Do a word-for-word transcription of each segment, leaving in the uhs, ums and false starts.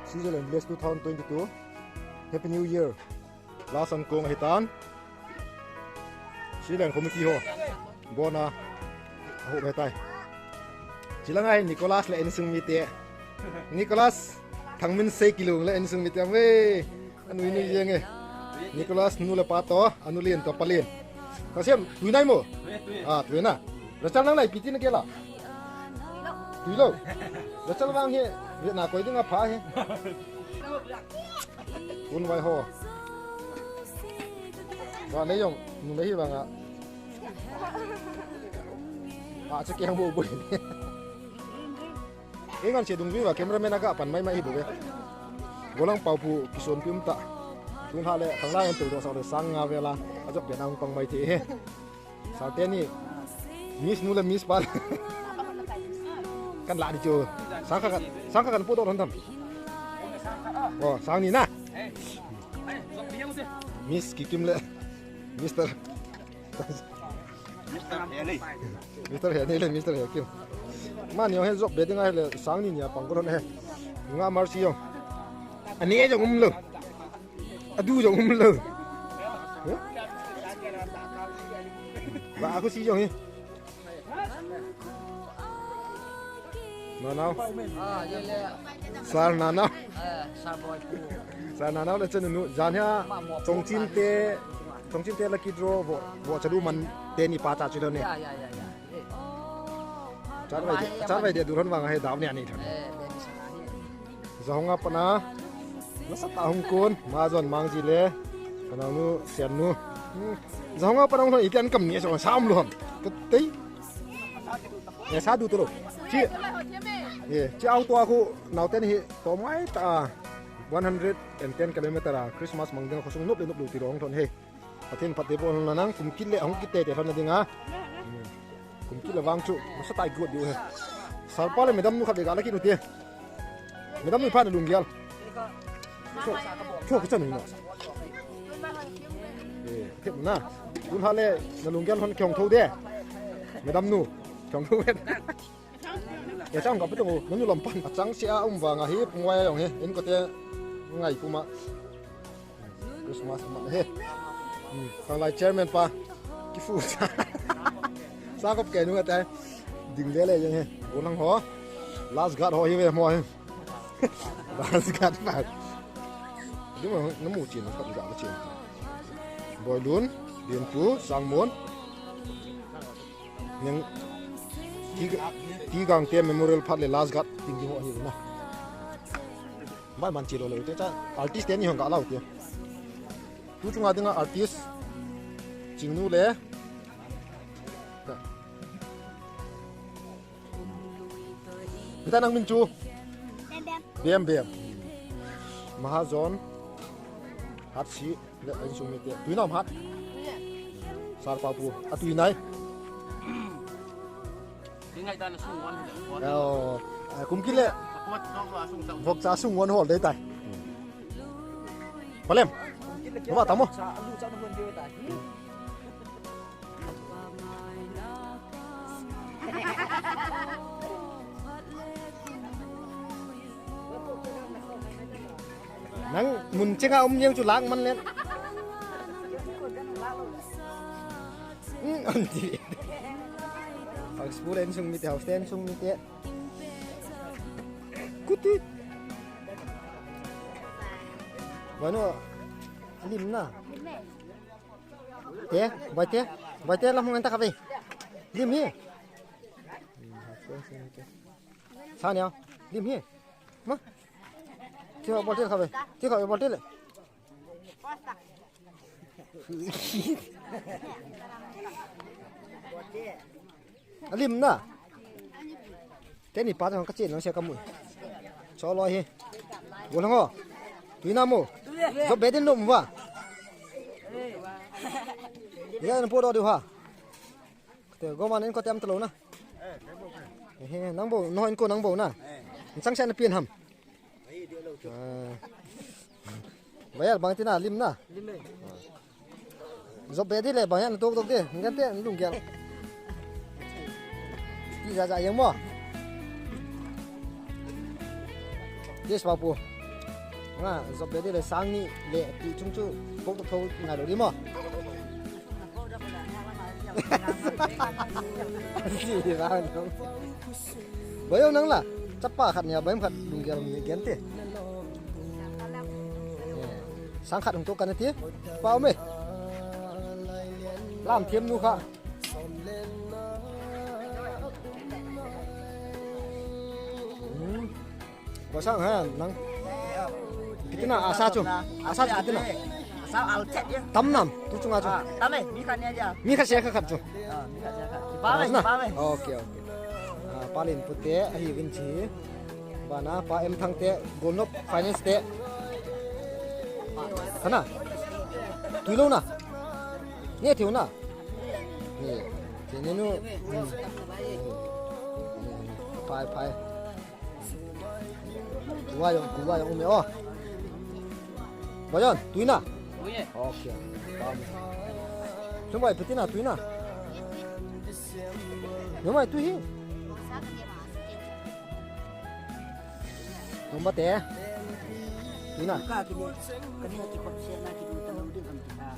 Switzerland Village two thousand twenty-two. Happy New Year. Last an kong ahitan. Switzerland committee ho. Bona. Aho betai. Chilang ai Nicholas le insung mite. Nicholas. Thangmin sei kilung le insung mite. Wei. Anu inu yenge. Nicholas nu le pa to. Anu lien to palien. Kasem. Tuinai mo. Ah, tuina. Rachel nang lai piti na kela. Tuilo. Rachel vang he. Vietnam koi dinga pha he. Kun vai ho. Wa nei jong, nu nei hi vanga. A che keng bo bo. Engan che dungjui va cameraman aga pan mai mai hi bo ve. Golang pau pu kison pim ta. Tun ha le khang la en tu do sa le sang nga vela. Ajop be nang pang mai the he. Salte ni. Miss nu le Miss pa. Kan la di chu. Sang kha kan, sang kha kan pu do thon tham. Oh, sang ni na. Miss Kikim le Mister Mister He ni le Mister He Kim. Mani he jop be ding ai le sang ni ni a pang ko thon he. Nga Mercy jong. Ani jong um lo. Adu jong um lo. Ba aku si jong hi. Nanao. Ah, ye le. Sar nanao. Eh, sar boy pu. Sar nanao le chanu nu. Jan hia. Chongchin te. Chongchin te lucky draw vo. Vo chalu man te ni pa cha chilo ne. Ya, ya, ya, ya. Eh. Chan vai de, chan vai de du thon vang he dau ne ani thon. Eh, be ni sa ni. Jahong a pana. Nasa ta hung kun. Ma jon mang ji le. Kanau nu, sian nu. Hmm. Jahong a pana hung thon itian kam ni so sam lu ham. Ka tei. Eh, sa du tu lo. Chi. Eh, chi auto a khu nau ten hi to mai ta. One hundred and ten kilometer a Christmas mang ding khosung nop le nop lu ti rong thon he. Pathen phat te bol na nang kum kit le hung kit te te lhon na ding a. Hmm. Kum kit le vang chu masa tai gut diu he. Sar pa le madam nu khat le ga la kit nu te. Madam nu pha na lunggel. Chu, chu ka chan nu na. Eh, thep na. Tun ha le na lunggel hon kyong tho de. Madam nu kyong tho. Ya chang ka petung, nanu lam pan. Achang sia um vang a hi, pung wai jong hi, in ko te ngai puma. Christmas ma he. Hmm, kang lai chairman pa. Kifu cha. Sa kop ke nu ate. Ding le le jong he. Go lang ho. Last guard ho hi ve mo he. Last guard pa. Ding mo na mu chin ka ga chin. Boilun, Dinpu, Sangmon. Nang ti, ti gang te memorial phat le last guard ting ho hi na. Mai man chi lo le te cha artist te ni hong ga lau te. Tu chunga dinga artist Chingnu le. Hita nang min chu. Bem bem. Bem bem. Mahazon. Hatsi. Le, insung mite. Tui nam hat. Sar pa pu. A tui nai. Tingai ta na sung wan. Oh, ah, kum kile. Kuat dong la sung sa. Vok cha sung wan hol dei tai. Palem. Wa tamo. Nang mun chenga um jeng chu lang man len. Hmm, anti. House pool en sung mite, house ten sung mite. Kuti. Bueno, lim na. Te, vai te, vai te lam hung anta kave. Lim hi. Sa nia, lim hi. Ma. Ti ho bol te kave. Ti ho bol te le. Alim na. Teni pa jong ka chen nang sia ka mu. Cholo hi. Go lang ho. Tui na mu. Zo bedin lum wa. Ya na po do du ha. Te go man in ko tem talo na. He, nang bo, no in ko nang bo na. Chang sia na pin ham. Ah. Bayar bang tina lim na. Lim eh. Zo be di le bang yan tok tok de. Ngan te lung gel. Ti ja ja yang mo. Yes, Papu. Nga, job le di le sang ni le ti chung chu pok to tho ngai lo di mo. Si ba nang. Bayo nang la. Chapa khat nia, bayam khat lunggel ni gen te. Sang khat hung to kan ti. Pa me. Lam thiam nu kha. Hmm. Basang ha nang. Kitina asa chu. Asa chu kitina. Asa al chet ya. Tam nam tu chunga chu. Ah, tam eh, mi khat ni aja. Mi khat sia khat chu. Ah, mi khat sia khat. Ba mai, Asa na? Ba mai. Okay, okay. Ah, palin pute ahi vin chi. Bana pa em thang te, Golnop Finance te. Kana. Tui lo na. Ne thiu na. Ne. Te ne nu. Hmm. Pai, pai. Kuwa jong, kuwa jong um e o. Bayon, tui na? Tui e. Okay. Pam. Chum bai, piti na, tui na? Chum bai, tui hi. Chum ba te. Tui na? Ka kini, kani ki khop se na ki du ta lo ding kam ti ha.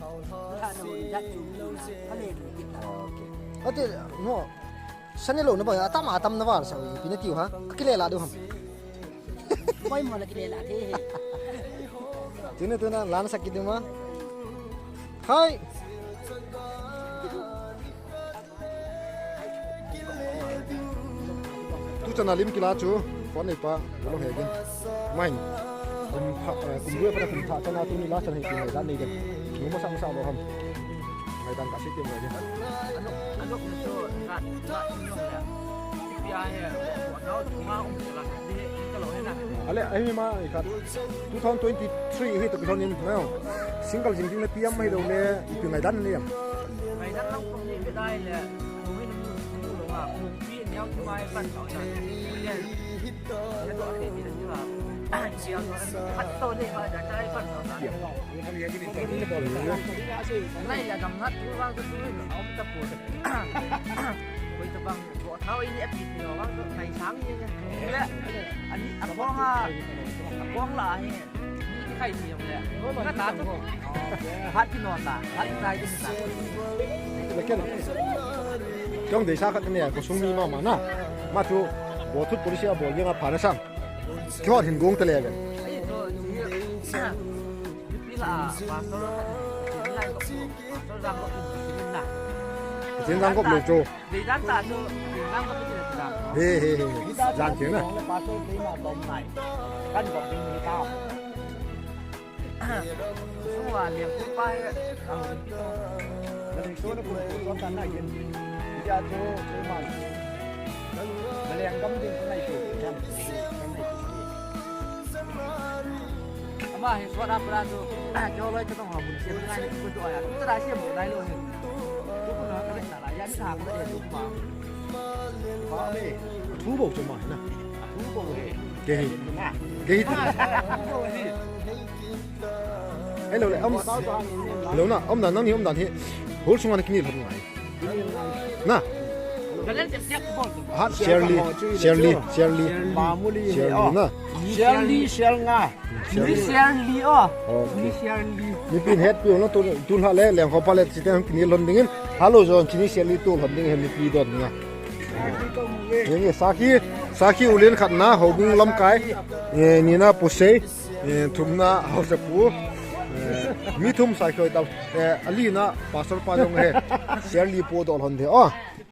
Ka na ho ni jat chu. Ka le ki ta. Okay. Ati, no. Sani lo na ba, atam atam na ba sa, pi na tiu ha. Ka kile la du ham. Mai mo na kile la the he. Tuna tuna lan sa ki du ma. Hai. Tu chana lim kila chu. Phone nei pa, lo he gen. Mai. Kum pha, eh, kum dua pha kum pha chana tuni la chana hi kin dan nei den. Nu ma sang sa lo ham. Ngai dan ka si ti ngai den. Ano, ano ko so ka, ka no ya. Pia he, no ma um la di ka lo he na. Ale, ai mi ma ai ka. Two thousand twenty-three hi to kilon in na. Single jing jing na piam mai lo le, ipi ngai dan nei am. Ngai dan lang ko ni bi dai le. Ko ni nu lo ma ko pi ni au ti mai kan to na. Lekin, kong deisa khat ne, ko sung mi mama na. Ma chu, bol thut police a bol jeng a pha na sang. Kihot hin gong ta le ve. Pathen jang kop le chu. He, he, he. Jang keng na. Ama hi suat a pra tu. Jo loi ka tong ha bun siam ngai, tu tu aya. Tu ta siam ngai lo hi. Tu ku na ka na la ya ni ta ko e tu pa. Ba le. Thu bo chu ma na. Thu bo he. Ke hi. Ke hi. Hello le, um, hello na, um dan, nang ni um dan hi. Hol sunga na kini lhon ngai. Na. Hat Shirley, Shirley, Shirley. Mamuli Shirley na. Shirley, Shirley nga. Ni Shirley o. Oh. Ni Shirley. Mipin het pi na tu, tu ha le, leng kho pa le, chite kini lhon dingin. Hello John, kini Shirley tu lhon ding he mipi don nga. Ye, ye, sakhi, sakhi ulen khat na, houbung lamkai. Ye, ni na pusei. Eh, thumna hausa pu. Eh, mi thum sa khoi ta. Eh, ali na pastor pa jong he. Shirley po dol hon de. Oh.